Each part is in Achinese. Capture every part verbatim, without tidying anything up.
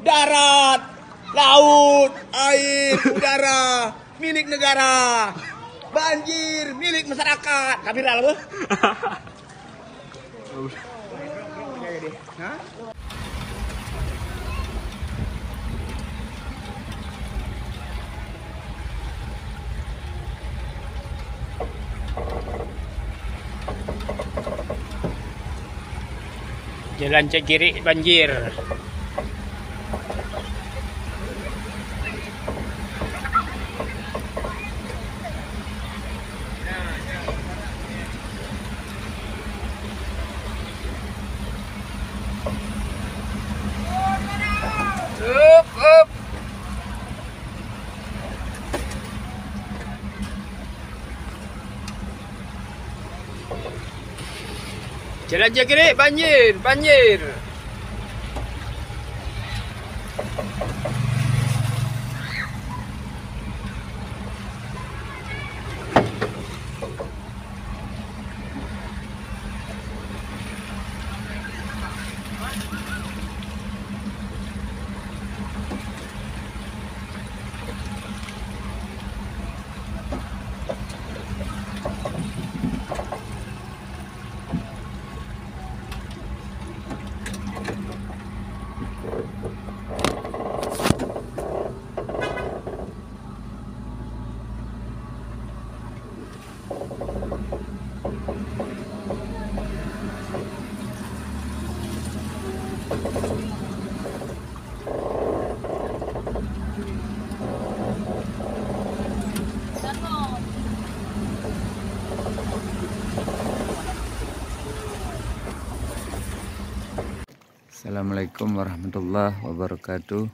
Darat, laut, air, udara, milik negara. Banjir, milik masyarakat. Ka viral apa? Ha? Jalan Cagirek banjir. Up, up. Jalan Cagirek banjir, banjir. Assalamualaikum warahmatullahi wabarakatuh.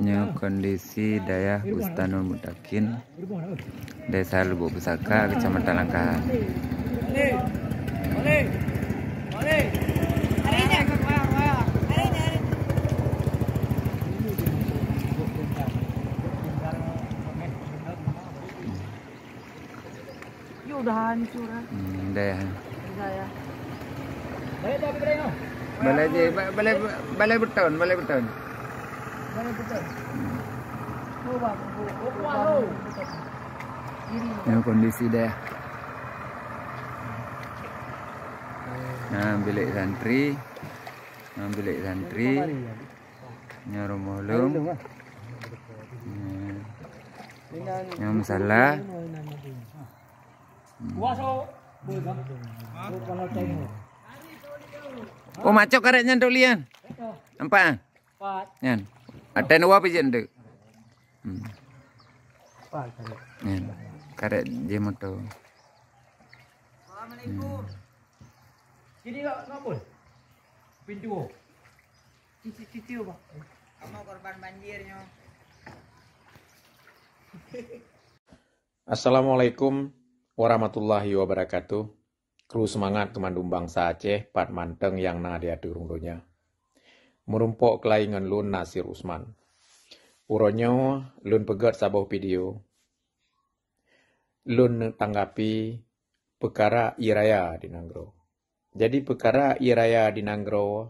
Nyoe kondisi dayah Bustanul Mutakin, Desa Lubuk Pusaka, Kecamatan Langkahan. Yuk, udah hancur, ah. Hmm, dah, ya. Udah, ya. Balai je, ba-, balai, balai beton, balai beton. Balai beton. Hmm. Ini kondisi dah. Nah, bilik santri. Nah, bilik santri. Nyoe rumoh lôn. Nyoe. Nyoe musala. Hmm. Oh, macok karet nyan, Tok Lian. Nampak, ah? Nyan. Ada dua pijak tu. Hmm. Nyan. Karet je moto. Hmm. Jadi, ngap, ngap pun? Pintu. Cucu-cucu, Bang. Kamu korban banjir nyoe. Assalamualaikum warahmatullahi wabarakatuh. Kru seumangat keu mandum bansa Aceh, pat mantong nyang na di ateueh rhueng donya. Meurumpok keulai ngon lôn Nasir Usman. Uroe nyoe lôn peugét saboh video. Lôn neutanggapi peukara ie raya di nanggroe. Jadi, peukara ie raya di nanggroe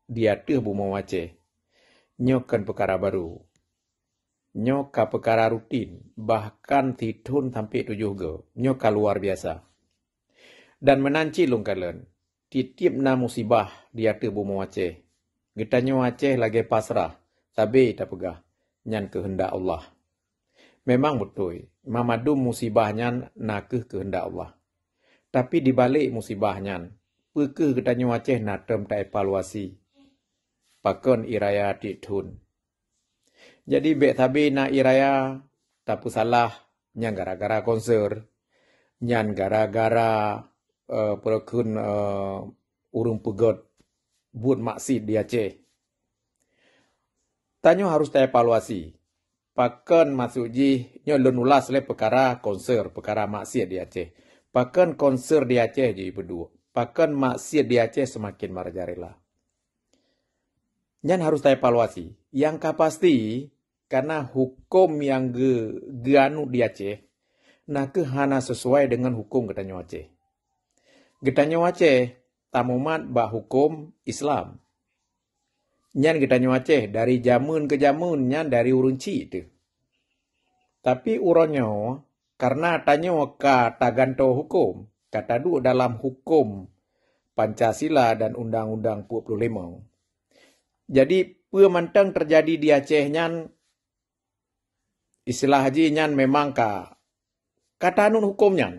di ateueh bumoe Aceh, nyoe kon peukara barô. Nyoe ka peukara rutin, bahkan sithon sampoe tujoh goe. Nyoe ka luar biasa. Dan meunan cit lôn kalon, tieb-tieb na musibah di ateueh bumoe Aceh, geutanyoe Aceh lagée pasrah, sabe tapeugah, nyan keuheundak Allah. Memang beutôi, mandum musibah nyan na kheueh keuheundak Allah. Tapi dibalek musibah nyan, peu kheueh geutanyoe Aceh na tom taevaluasi? Pakon ie raya tieb thon? Jadi, bék sabe na ie raya tapeusalah, nyan gara-gara konser, nyan gara-gara, eh, peue kheun, eh, ureuëng peugét buet maksiet di Aceh. Tanyoe harus taevaluasi. Pakon maksud jih nyoe lôn ulas lé peukara konser, peukara maksiet di Aceh. Pakon konser di Aceh jipeuduek? Pakon maksiet di Aceh seumaken merajalela? Nyan harus taevaluasi. Nyang ka pasti, kana huköm nyang geu-, geuanut di Aceh, na kheueh hana sisuai deungon huköm geutanyoe Aceh. Geutanyoe Aceh tamumat bak huköm Islam. Nyan geutanyoe Aceh dari jameun keu jameun nyan dari ureuëng chik teuh. Tapi uroe nyoe, karena tanyoe ka tagantoe huköm, ka taduek dalam huköm Pancasila dan Undang-Undang empat puluh lima. Jadi, peue mantong teujadi di Aceh nyan, istilah jih nyan memang ka, ka taanut huköm nyan.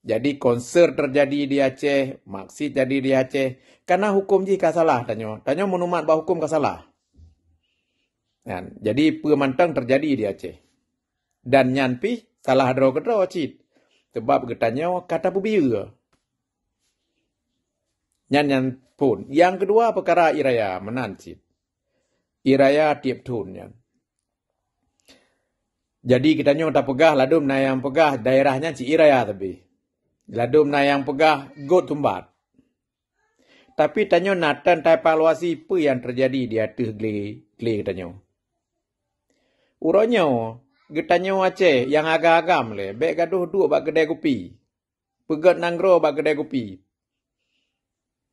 Jadi, konser teujadi di Aceh, maksiet jadi di Aceh, karena huköm jih ka salah tanyoe. Tanyoe meunumat bak huköm ka salah. Kan? Jadi, peue mantong teujadi di Aceh. Dan nyan pih salah droe keudroe cit. Sebab geutanyoe ka tapeubiyeu. Nyan nyan phon. Nyang keudua peukara ie raya meunan cit. Ie raya tieb thon nyan. Jadi geutanyoe tapeugah ladôm na nyang peugah daerah nyan cit ie raya sabe. Ladôm na nyang peugah göt sumbat. Tapi tanyoe na tan taevaluasi peue nyang teujadi di ateueh glé, glé geutanyoe. Uroe nyoe, geutanyoe Aceh nyang agam-agam lé, bék gadôh duek bak keudè kupi. Peugöt nanggroe bak keudè kupi.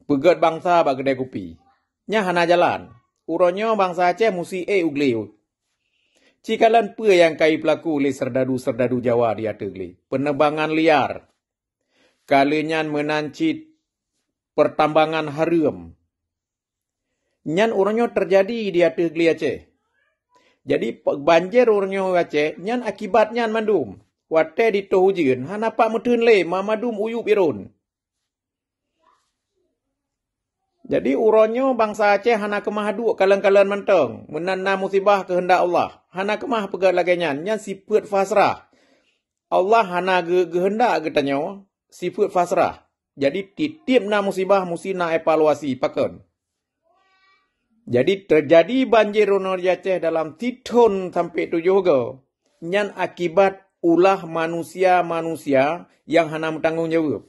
Peugöt bansa bak keudè kupi. Nyan hana jalan. Uroe nyoe bansa Aceh musti ék u glé. Cikalon peue nyang ka jipeulaku lé seurdadu-seurdadu Jawa di ateueh glé. Peunebangan liar. Ka lheueh nyan meunan cit peutambangan hareuem. Nyan uroe nyoe teujadi di ateueh glé Aceh. Jadi, pe-, banjir uroe nyoe Aceh, nyan akibat nyan mandum. Watée jitôh ujeuen, hana pat meuteun lé, ma-, mandum uyueb irôn. Jadi, uroe nyoe bansa Aceh hana keumah duek kalon-kalon mantong, meunan na musibah keuheundak Allah. Hana keumah peugah lagée nyan, nyan sifeuet fasrah. Allah hana geu-, geuheundak geutanyoe sifeuet fasrah. Jadi, tieb-tieb na musibah musti na evaluasi pakon. Jadi, teujadi banjir uroe nyoe di Aceh dalam sithon sampoe tujoh goe, nyan akibat ulah manusia-manusia nyang hana meutanggong jaweueb.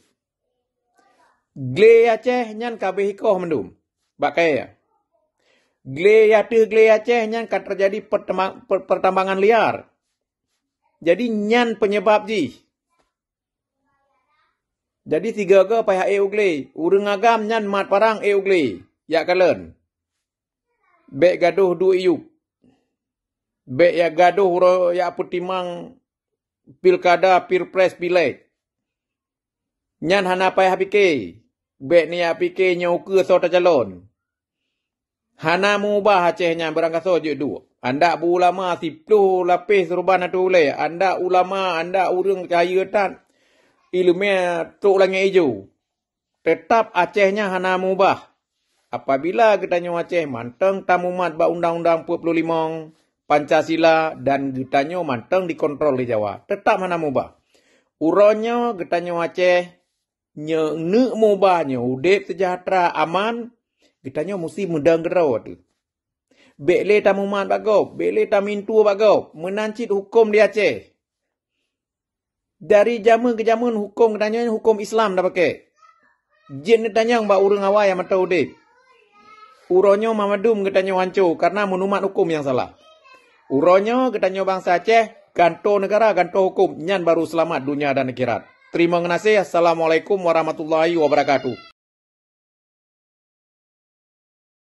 Glé Aceh nyan ka abéh ikoh mandum. Bak kayée. Glé ateueh glé Aceh nyan ka teujadi pertema-, per-, pertambangan liar. Jadi nyan penyebab jih. Jadi sigoe-goe payah ék u glé. Ureuëng agam nyan mat parang ék u glé. Jak kalon. Bék gadôh duek iyueb. Bék jak gadôh uroe jak peutimang pilkada, pilpres, pileg. Nyan hana payah pike. Bék neujak pike nyoe ukeue soe tacalon. Hana meubah Aceh nyan beurangkasoe jeuet duek. Andak beu ulama siploh lapéh seureuban ateueh ulée. Andak ulama, andak ureuëng cahya that. Iéleumé trok langét ijo. Teutab Aceh nyan hana meubah. Apabila geutanyoe Aceh mantong tamumat bak undang-undang empat puluh lima, Pancasila dan geutanyoe mantong dikontrol lé Jawa, teutab hana meubah. Uroe nyoe geutanyoe Aceh nyoe neuk meubah nyoe udeb seujahteura aman, geutanyoe musti meudong keudroe teuh. Bék lé tamumat bak gob, bék lé tamintu bak gob, meunan cit huköm di Aceh. Dari jameun keu jameun huköm geutanyoe huköm Islam tapaké. Jeuet neutanyong bak ureuëng awai nyang mantong udeb. Uroe nyoe mandum geutanyoe hanco kareuna meunumat huköm nyang salah. Uroe nyoe geutanyoe bansa Aceh gantoe neugara, gantoe huköm, nyan baru seulamat donya dan akhirat. Teurimong geunaséh. Assalamualaikum warahmatullahi wabarakatuh.